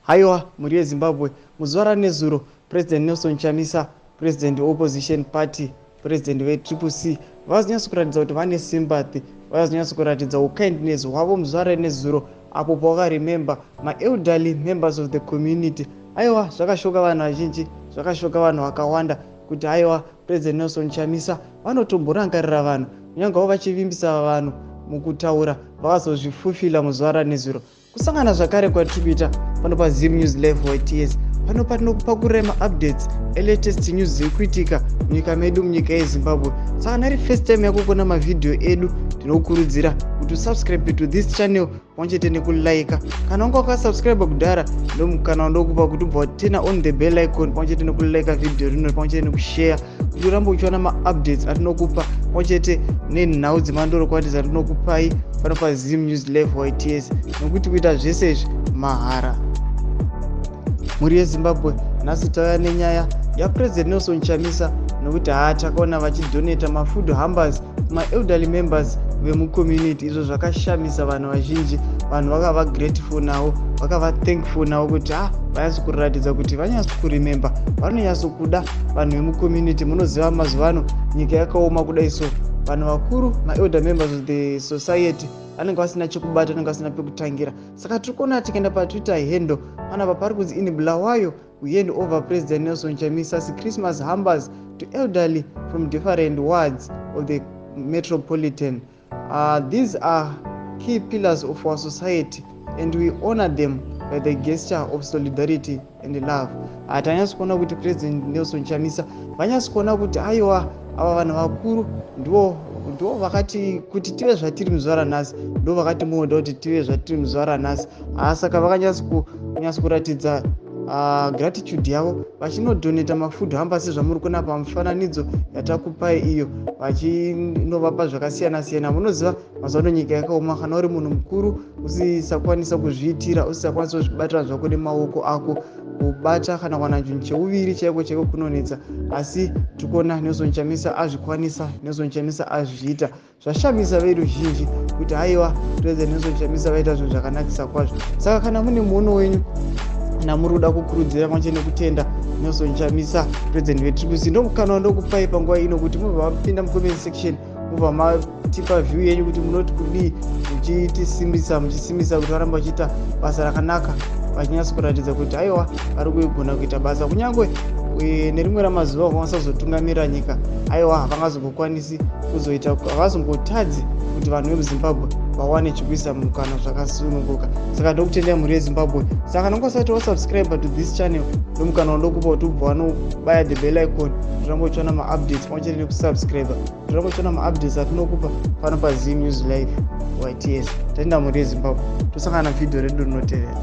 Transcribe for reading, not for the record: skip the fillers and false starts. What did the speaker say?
Haiwa, mhuri yeZimbabwe, muzuva ranezuro President Nelson Chamisa, president weopposition party, president veTriple C, vazonyatso kuratidza kuti vane sympathy, vazonyatso kuratidza ukindness hwavo muzuva renezuro apo pavakaremember maelderly members of the community. Aiwa, zvakashoka vanhu vazhinji, zvakashoka vanhu vakawanda kuti aiwa, President Nelson Chamisa vanotomborangarira vanhu, kunyange vavo vachivimbisa vanhu mukutaura, vakazozvifulfilla muzuva ranezuro. Kusangana zvakare kwatiri kuita pano paZim News Live YTS. Pano patinokupakurai maupdates elatest news dziri kuitika munyika medu, munyika yeZimbabwe. Saka nari first time yako kuona mavhidhiyo edu, ndinokurudzira kuti usubscribe to this channel pamwe chete nekulike. Kana unga wakasubscribe kudhara, ndomukana wandokupa kuti ubva waturn on the bell icon pamwe chete nekulike vhidhiyo rino pamwe chete nekushare, kuti urambe uchiona maupdates atinokupa pamwe chete nenhau dzemandorokwati dzatinokupai pano paZim News Live YTS, nokuti kuita zvese izvi mahara. Mhuri yeZimbabwe, nhasi tauya nenyaya yaPresident Nelson Chamisa, nokuti haa, takaona vachidonata mafood hampers kumaelderly members vemucommunity. Izvo zvakashamisa vanhu vazhinji. Vanhu vakava grateful navo, vakava thankful navo kuti ha, vanyatso kuratidza kuti vanyatso kuremember, vanonyatsokuda vanhu vemucommunity. Munoziva, mazuva ano nyika yakaoma kudai, so vanhu vakuru, maelder members of the society, vanenge vasina chekubata, vanenge vasina pekutangira. Saka tiri kuona, tikaenda paTwitter handle panapa, pari kunzi, "In Bulawayo, we hand over President Nelson Chamisa's Christmas hampers to elderly from different wards of the metropolitan. These are key pillars of our society and we honor them by the gesture of solidarity and love." Tanyatso kuona kuti President Nelson Chamisa vanyatso kuona kuti aiwa, ava vanhu vakuru ndo vakati kuti tive zvatiri muzuva ranhasi, ndo vakati muoda kuti tive zvatiri muzuva ranhasi. Saka vakanyatso kuratidza gratitude yavo vachinodonata mafood hampers, sezvamuri kuona pamufananidzo yatakupai iyo, vachinovapa zvakasiyana siyana. Munoziva, mazuva ano nyika yakaoma. Kana uri munhu mukuru usisakwanisa kuzviitira, usisakwanisa kuzvibatira zvako nemaoko ako, kubata kana kuwana chinhu cheuviri chaiko chaiko kunonetsa. Asi tikuona Nelson Chamisa azvikwanisa, Nelson Chamisa azviita. Zvashamisa veruzhinji kuti haiwa, President Nelson Chamisa vaita zvinhu zvakanakisa kwazvo. Saka kana mune muono wenyu, kana muri kuda kukurudzira pamwe chete nekutenda Nelson Chamisa, president veTriple C, ndomukana wandokupai panguva ino kuti mubva mapinda mucomment section, mubva matipa view yenyu kuti munoti kudii, muchitisimbisa, muchisimbisa kuti varamba vachiita basa rakanaka, vachinyatso kuratidza kuti aiwa, vari kuigona kuita basa. Kunyange nerimwe ramazuva vakwanisa nyika, aiwa, havangazongokwanisi kuzoita, havazongotadzi kuti vanhu vemuZimbabwe vawane chekuisa mukana zvakasununguka. Saka ndokutendai, mhuri yeZimbabwe. Saka nonge usati wasubscribe to this channel, ndomukana wandokupa kuti ubva wanobaya the bell icon, toramba uchiona maupdates pamwe chete nekusubscribe, toramba uchiona maupdates atinokupa pano paZim News Live YTS. Tatenda, mhuri yeZimbabwe. Tosangana vhidhiyo redu rinotevera.